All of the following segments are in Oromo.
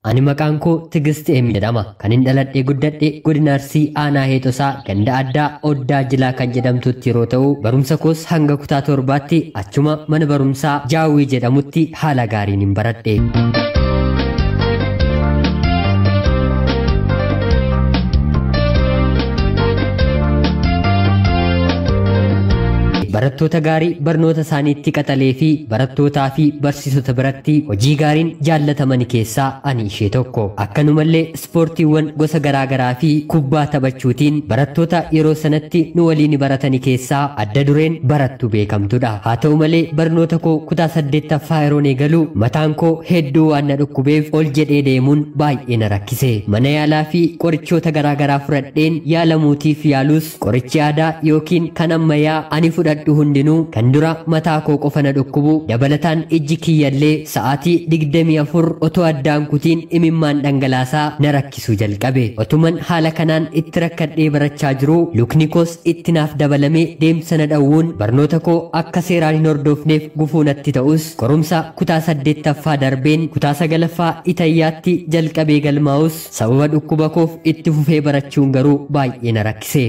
Ani maqaan koo Tigist Eem jedhama. Kan hin dhaladhee guddadhe godina Arsii aanaa Heexosaa ganda addaa Oddaa Jilaa kan jedhamtutti yeroo ta'u, barumsa koos hanga kutaa 7tti achuma mana barumsaa Jaawwii jedhamutti haala gaariin hin baradhe. Barattoota gaarii barnoota isaaniitti qaxalee fi barattootaa fi barsiisota biratti hojii gaariin jaallataman keessaa ani ishee tokko. Akkanumallee ispoortiiwwan gosa garaa garaa fi kubbaa taphachuutiin barattoota yeroo sanatti nu waliin baratani keessaa adda dureen barattu beekamtudha. Haa ta'u malee barnoota koo kutaa 8ffaa yeroon eegalu mataan koo hedduu waan na dhukkubeef ol jedhee deemuun baay'ee na rakkise. Mana yaalaa fi qorichoota garaa garaa fudhadheen yaalamuutiif yaalus qorichi aadaa yookiin kan ammayyaa ani fudhadhu hundinuu kan dura mataa koo qofa na dhukkubu dabalataan ijji kiyyallee sa'aatii 24 otoo addaan kutiin imimmaan dhangalaasaa na rakkisuu jalqabe. Otuman haala kanaan itti rakkadhee barachaa jiru lukni koos itti naaf dabalamee deemsa na dhawwuun barnoota koo akka seeraan hin hordofneef gufuu natti ta'us qorumsa kutaa 8ffaa darbeen kutaa 9ffaa Itayyaatti jalqabee galmaa'us sababa dhukkuba koof itti fufee barachuun garuu baay'ee na rakkise.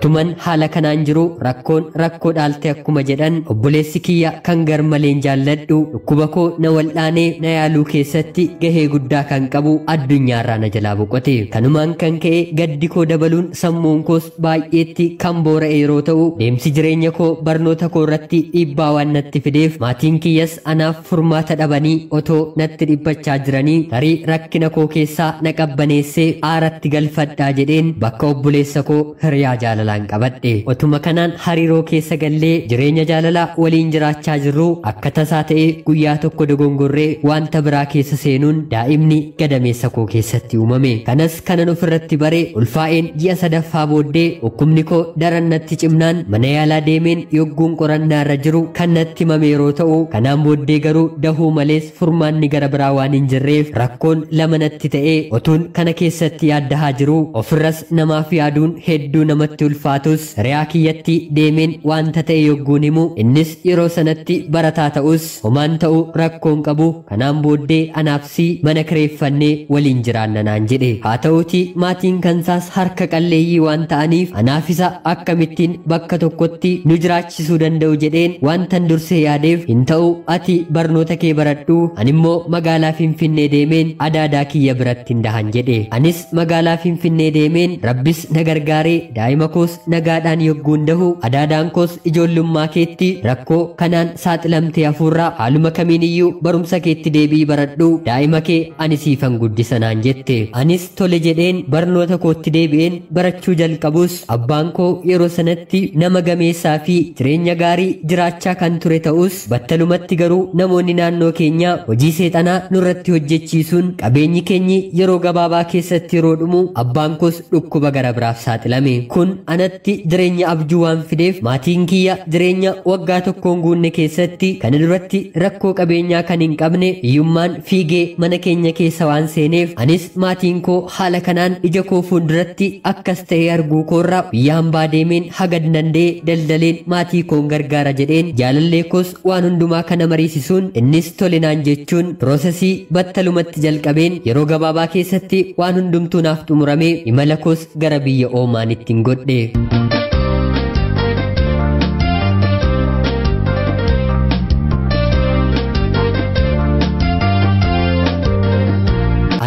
Tuman haala kanaan jiru rakkoon rakkoo dhaalte akkuma jedhan obboleessi kiyya kan garmaleen jaalladhu dhukkuba koo na wal'aanee na yaaluu keessatti gahee guddaa kan qabu addunyaarraa na jalaa boqote. Kanumaan kan ka'e gaddi koo dabaluun sammuun koos baay'eetti kan boora'e yeroo ta'u deemsi jireenya koo barnoota koo irratti dhiibbaa waan natti fideef maatiin kiyyas anaaf furmaata dhabanii otoo natti dhiphachaa jiranii tarii rakkina koo keessaa na qabbaneessee aaratti galfadhaa jedheen bakka obboleessa koo hiriyaa jaalalaa qabadhe. Otuma kanaan hariiroo keessa gallee jireenya jaalalaa waliin jiraachaa jirru akka tasaa ta'e guyyaa tokko dogongorree wanta biraa keessa seenuun daa'imni gadameessa koo keessatti uumame. Kanas kanan ofirratti bare ulfaa'een ji'a 3ffaa booddee dhukkubni koo daran natti cimnaan mana yaalaa deemeen yogguun qorannaa irra jiru kan natti himame yeroo ta'u kanaan booddee garuu dahuu malees furmaanni gara biraa waan hin jirreef rakkoon lama natti ta'ee otuun kana keessatti yaaddahaa jiru ofirras namaaf yaaduun hedduu namatti ulfaatus hiriyaa kiyyatti deemeen wanta ta'e yogguun himu innis yeroo sanatti barataa ta'us homaan ta'u rakkoon qabu kanaan booddee anaafsi mana kireeffannee waliin jiraanna naan jedhe. Haa ta'uutii maatiin kansaas harka qalleeyyii waan ta'aniif anaafisa akkamittiin bakka tokkotti nu jiraachisuu danda'u jedheen wantan dursee yaadeef hin ta'u ati barnoota kee baradhu animmoo magaalaa Finfinnee deemeen adaadaa kiyya biratti hin dahan jedhe. Anis magaalaa Finfinnee deemeen rabbis na gargaaree daa'ima koos nagaadhaan yogguun dahu adaadaan koos ijoollummaa keetti rakkoo kanaan saaxilamtee hafuurraa haaluma kamiin iyyuu barumsa keetti deebii baradhu daa'ima kee ani siifan guddisa naan jette. Anis tole jedheen barnoota kootti deebi'een barachuu jalqabus abbaan koo yeroo sanatti nama gameessaa fi jireenya gaarii jiraachaa kan ture ta'us battalumatti garuu namoonni naannoo keenyaa hojii seexanaa nurratti hojjechiisuun qabeenyi keenyi yeroo gabaabaa keessatti yeroo dhumu abbaan koos dhukkuba gara biraaf saaxilame. Kun anatti jireenya abjuu waan fideef maatiin kiyya jireenya waggaa tokkoon guunne keessatti kana duratti rakkoo qabeenyaa kan hin qabne hiyyummaan fiigee mana keenya keessa waan seeneef anis maatiin koo haala kanaan ija koo fuulduratti akkas ta'ee arguu koorra biyya hambaa deemeen haga danda'e daldaleen maatii koon gargaara jedheen jaalallee koos waan hundumaa kana mariisisuun innis tole naan jechuun piroosesii battalumatti jalqabeen yeroo gabaabaa keessatti waan hundumtuu naaf xumuramee imala koos gara biyya Oomaanitti hin godhe.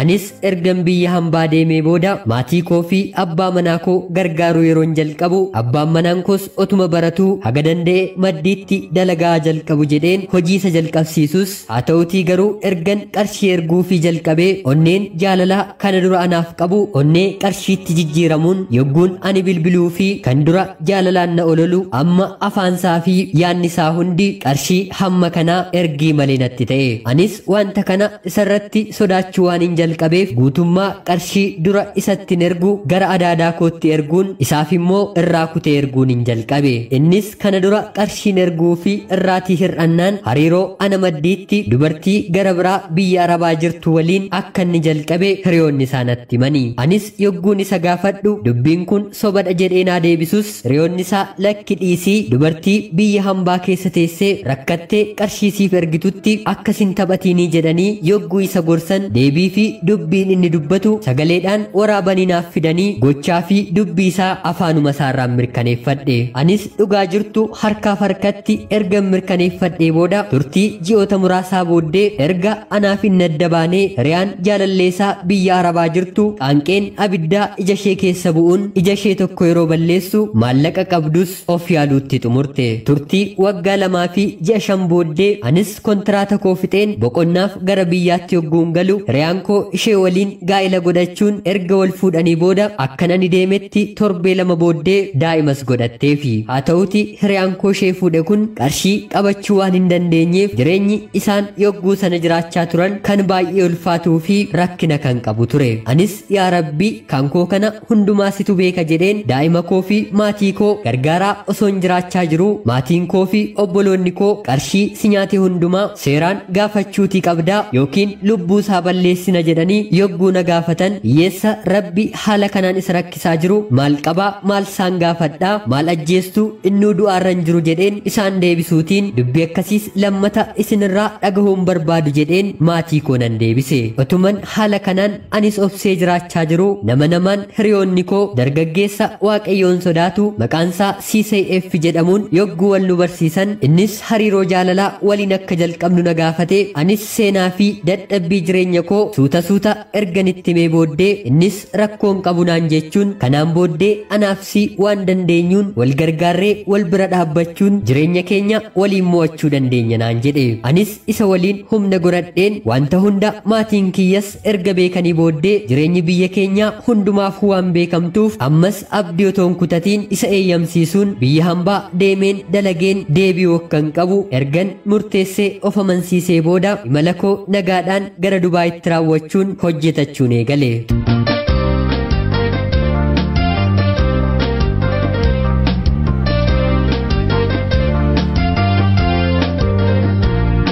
Anis ergan biyya hambaa deemee booda maatii koo fi abbaa manaa koo gargaaruu yeroon jalqabu abbaan manaan koos otuma baratuu haga danda'e maddiitti dalagaa jalqabu jedheen hojii isa jalqabsiisus haa ta'utii garuu ergan qarshii erguufii jalqabee onneen jaalalaa kana dura anaaf qabu onnee qarshiitti jijjiiramuun yogguun ani bilbiluu fi kan dura jaalalaan na ololu amma afaansaa fi yaanni isaa hundi qarshii hamma kanaa ergii malee natti ta'e. Anis wanta kana isarratti sodaachuu waan hin jalqabeef guutummaa qarshii dura isatti ergu gara adaadaa kootti erguun isaaf immoo irraa kutee erguun hin jalqabe. Innis kana dura qarshiin erguu fi irraatii hir'annaan hariiroo ana maddiitti dubartii gara biraa biyya Arabaa jirtu waliin akka inni jalqabe hiriyoonni isaa natti himani. Anis yogguun isa gaafadhu dubbiin kun sobadha jedhee naa deebisus hiriyoonni isaa lakki dhiisii dubartii biyya hambaa keessa teessee rakkattee qarshii siif ergitutti akkasin taphatiinii jedhanii yogguu isa gorsan deebii fi dubbiin inni dubbatu sagaleedhaan waraabanii naaf fidanii gochaa fi dubbii isaa afaanuma isaarraan mirkaneeffadhe. Anis dhugaa jirtu harkaaf harkatti erga mirkaneeffadhee booda turtii ji'oota muraasaa booddee erga anaaf inni adda baanee hiriyaan jaalalleesaa biyya Arabaa jirtu qaanqeen abiddaa ija ishee keessa bu'uun ija ishee tokko yeroo balleessu maallaqa qabdus of yaaluutti xumurte. Turtii waggaa 2 fi ji'a 5 booddee anis kontiraata koo fixeen boqonnaaf gara biyyaatti yogguun galu hiriyaan koo ishee waliin gaa'ila godhachuun erga wal fuudhanii booda akkan ani deemetti torbee 2 booddee daa'imas godhatteefi. Haa ta'uti hiriyaan koo ishee fuudhe kun qarshii qabachuu waan hin dandeenyeef jireenyi isaan yogguu sana jiraachaa turan kan baay'ee ulfaatuu fi rakkina kan qabu ture. Anis yaa Rabbi kan koo kana hundumaa situ beeka jedheen daa'ima koo fi maatii koo gargaaraa osoon jiraachaa jiruu maatiin koo fi obboloonni koo qarshii si nyaate hundumaa seeraan gaafachuutii qabdaa yookiin lubbuu isaa balleessina jedhanii yogguu na gaafatan hiyyeessa Rabbi haala kanaan isa rakkisaa jiru maal qabaa maal isaan gaafadhaa maal ajjeestuu innuu du'aarra hin jiru jedheen isaan deebisuutiin dubbii akkasiis lammata isinirraa dhagahuun barbaadu jedheen maatii koo nan deebise. Otuman haala kanaan anis obsee jiraachaa jiru nama namaan hiriyoonni koo dargaggeessa Waaqayyoon sodaatu maqaansaa CCF jedhamuun yogguu wal nu barsiisan innis hariiroo jaalalaa waliin akka jalqabnu na gaafate. Anis seenaa fi dadhabbii jireenya koo suuta suuta ergan itti himee booddee innis rakkoon qabu naan jechuun kanaan booddee anaaf si waan dandeenyuun wal gargaarree wal bira dhaabbachuun jireenya keenya waliin mo'achuu dandeenya naan jedhe. Anis isa waliin humna godhadheen wanta hunda maatiin kiyyas erga beekanii booddee jireenyi biyya keenya hundumaaf waan beekamtuuf ammas abdii otoon kutatiin isa eeyyamsiisuun biyya hambaa deemeen dalageen deebi'uu akkan qabu ergan murteessee of amansiisee booda imala koo nagaadhaan gara Dubaayitti raawwachuun hojjetachuun eegale.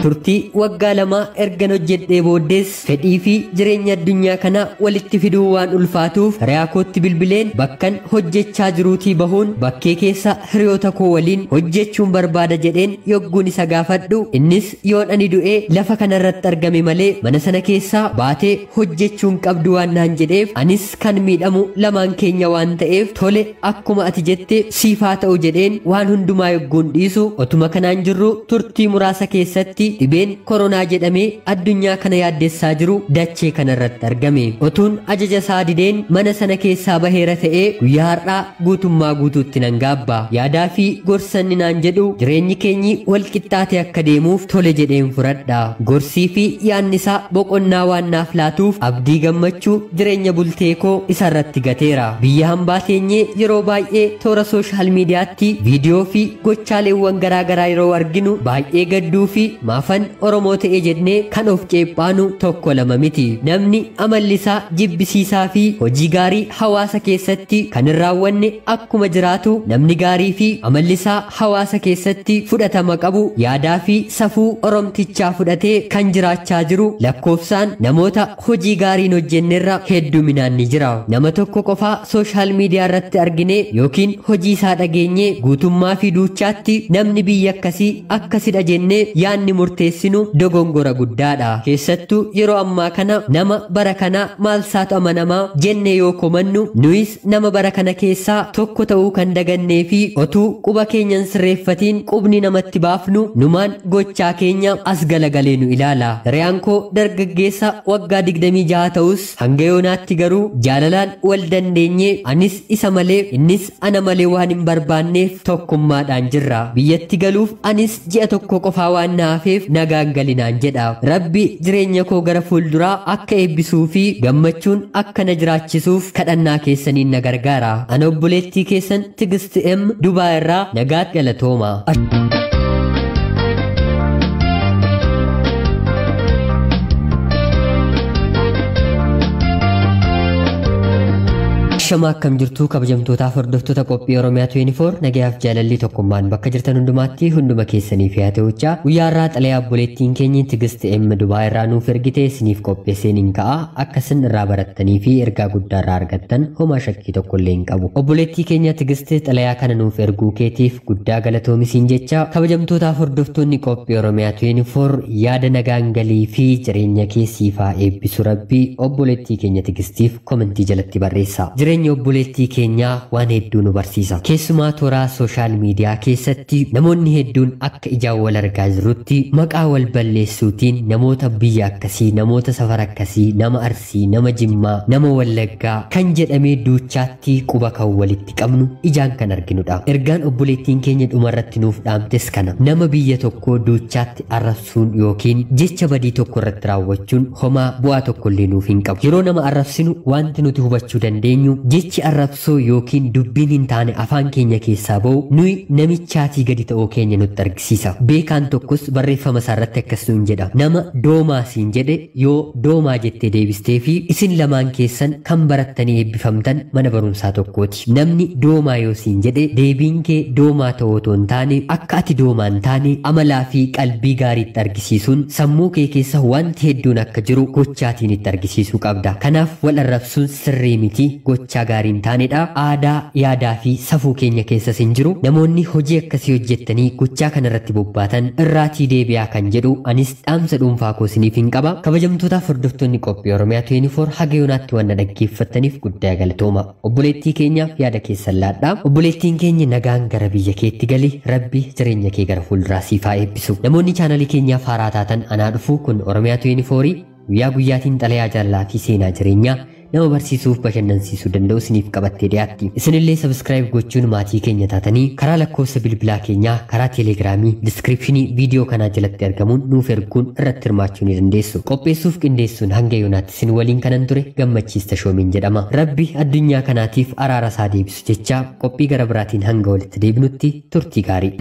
Turtii waggaa 2 ergan hojjedhee booddees fedhii fi jireenya addunyaa kanaa walitti fiduu waan ulfaatuuf hiriyaa kootti bilbileen bakkan hojjechaa jiruutii bahuun bakkee keessa hiriyoota koo waliin hojjechuun barbaada jedheen yogguun isa gaafadhu innis yoon ani du'ee lafa kanarratti argame malee mana sana keessaa baatee hojjechuun qabdu waan naan jedheef anis kan miidhamu lamaan keenya waan ta'eef tole akkuma ati jette siif haa ta'u jedheen waan hundumaa yogguun dhiisu otuma kanaan jirru turtii muraasa keessatti dhibeen koronaa jedhamee addunyaa kana yaaddessaa jiru dachee kanarratti argame. Otuun ajaja isaa dideen mana sana keessaa baheera ta'ee guyyaa har'aa guutummaa guutuutti nan gaabba. Yaadaa fi gorsanni naan jedhu jireenyi keenyi wal qixxaatee akka deemuuf tole jedheen fudhadha. Gorsii fi yaadni isaa boqonnaa waan naaf laatuuf abdii gammachuu jireenya bultee koo isarratti gateera. Biyya hambaa teenyee yeroo baay'ee toora sooshaal miidiyaatti viidiyoo fi gochaaleewwan garaagaraa yeroo arginu baay'ee gadduu fi maafan Oromoo ta'e jennee kan of ceephaanu tokko lama miti. Namni amalli isaa jibbisiisaa fi hojii gaarii hawaasa keessatti kan hin raawwanne akkuma jiraatu namni gaarii fi amalli isaa hawaasa keessatti fudhatama qabu yaadaa fi safuu Oromtichaa fudhatee kan jiraachaa jiru lakkoofsaan namoota hojii gaariin hojjennerra hedduminaan ni jira. Nama tokko qofaa sooshaal miidiyaa irratti argine yookiin hojii isaa dhageenye guutummaa fi duuchaatti namni biyya akkasii akkasidha jennee yaanni murteessinu dogongora guddaadha. Keessattuu yeroo ammaa kana nama bara kana maal saatu amanamaa jennee yoo komannu nuyis nama bara kana keessaa tokko ta'uu kan dagannee fi otuu quba keenyan sirreeffatiin qubni namatti baafnu numaan gochaa keenya as galagalee nu ilaala. Hiriyaan koo dargaggeessa waggaa 26 ta'us hanga yoonaatti garuu jaalalaan wal dandeenye anis isa malee innis ana malee waan hin barbaanneef tokkummaadhaan jirra. Biyyatti galuuf anis ji'a tokko qofaa waan na hafeef nagaan galinaan jedha. Rabbi jireenya koo gara fuulduraa akka eebbisuu fi gammachuun akka na jiraachisuuf kadhannaa keessaniin na gargaara. Ana obboleettii keessan Tigist M Dubaa irraa nagaatti galatooma. Ashamaa akkam jirtu kabajamtootaaf hordoftoota qophii Oromiyaa 24 nagayaaf jaalalli tokkummaan bakka jirtan hundumaatti hunduma keessaniif yaa ta'uchaa guyyaa irraa xalayaa obboleettiin keenya Tigist M Dubaa irraa nuuf ergite isiniif qopheesseen hin ka'a akka isin irraa barattanii fi ergaa guddaa irraa argattan homaa shakkii tokko illee hin qabu. Obboleettii keenya Tigist xalayaa kana nuuf erguu keetiif guddaa galatoomisiin jecha kabajamtootaaf hordoftoonni qophii Oromiyaa 24 yaada nagaan galii fi jireenya keessiifaa eebbisu rabbii obboleettii keenya Tigistiif komentii jalatti barreessa. Jireenya obboleettii keenyaa waan hedduu nu barsiisa. Keessumaa toora sooshaal miidiyaa keessatti namoonni hedduun akka ijaan wal argaa jirrutti maqaa wal balleessuutiin namoota biyya akkasii, namoota safara akkasii, nama Arsii, nama Jimmaa, nama Wallaggaa kan jedhamee duuchaatti quba kan walitti qabnu ijaan kan arginudha. Ergaan obboleettiin keenya dhumarratti nuuf dhaamtes kana. Nama biyya tokkoo duuchaatti arrabsuun yookiin jecha badii tokko irratti raawwachuun homaa bu'aa tokko illee nuuf hin qabu. Yeroo nama arrabsinu wanti nuti hubachuu dandeenyu jechi arrabsoo yookiin dubbiin hin taane afaan keenya keessaa ba'u nuyi namichaatii gadi ta'uu keenya nutti argisiisa. Beekaan tokkos barreeffama isaarratti akkas nuun jedha. Nama doomaa siin jedhe yoo doomaa jettee deebistee fi isin lamaan keessan kan barattanii eebbifamtan mana barumsaa tokkooti. Namni doomaa yoo siin jedhe deebiin kee doomaa ta'uu otoo hin taane akka ati doomaa hin taane amalaa fi qalbii gaariitti argisiisuun sammuu kee keessa wanti hedduun akka jiru gochaatiin itti argisiisuu qabda. Kanaaf wal arrabsuun sirrii miti, gochaa gaarii hin taanedha. Aadaa, yaadaa fi safuu keenya keessas hin jiru. Namoonni hojii akkasii hojjettanii gochaa kanarratti bobbaatan irraatii deebi'aa kan jedhu anis dhaamsa dhuunfaa koo isiniif hin qaba. Kabajamtootaaf hordoftoonni qophii Oromiyaa 24 haga yoonaatti waan na dhaggeeffattaniif guddaa galatooma. Obboleettii keenyaaf yaada keessan laadhaa. Obboleettiin keenya nagaan gara biyya keetti gali. Rabbi jireenya kee gara fuulduraa siif haa eebbisu. Namoonni chaanalii keenyaaf haaraa taatan anaa dhufu kun Oromiyaa 24 guyyaa guyyaatiin xalayaa jaalalaa fi seenaa jireenyaa nama barsiisuuf bashannansiisuu danda'u isiniif qabattee dhiyaatti. Isinillee subscribe gochuun maatii keenya taatanii karaa lakkoofsa bilbilaa keenyaa karaa teelegiraamii diskiripshinii viidiyoo kanaa jalatti argamuun nuuf erguun irratti hirmaachuu ni dandeessu. Qopheessuuf qindeessuun hanga yoonaatti isin waliin kanan ture Gammachiis Tashoomiin jedhama. Rabbi addunyaa kanaatiif araara isaa deebisu jecha qophii gara biraatiin hanga walitti deebinutti turtii gaarii.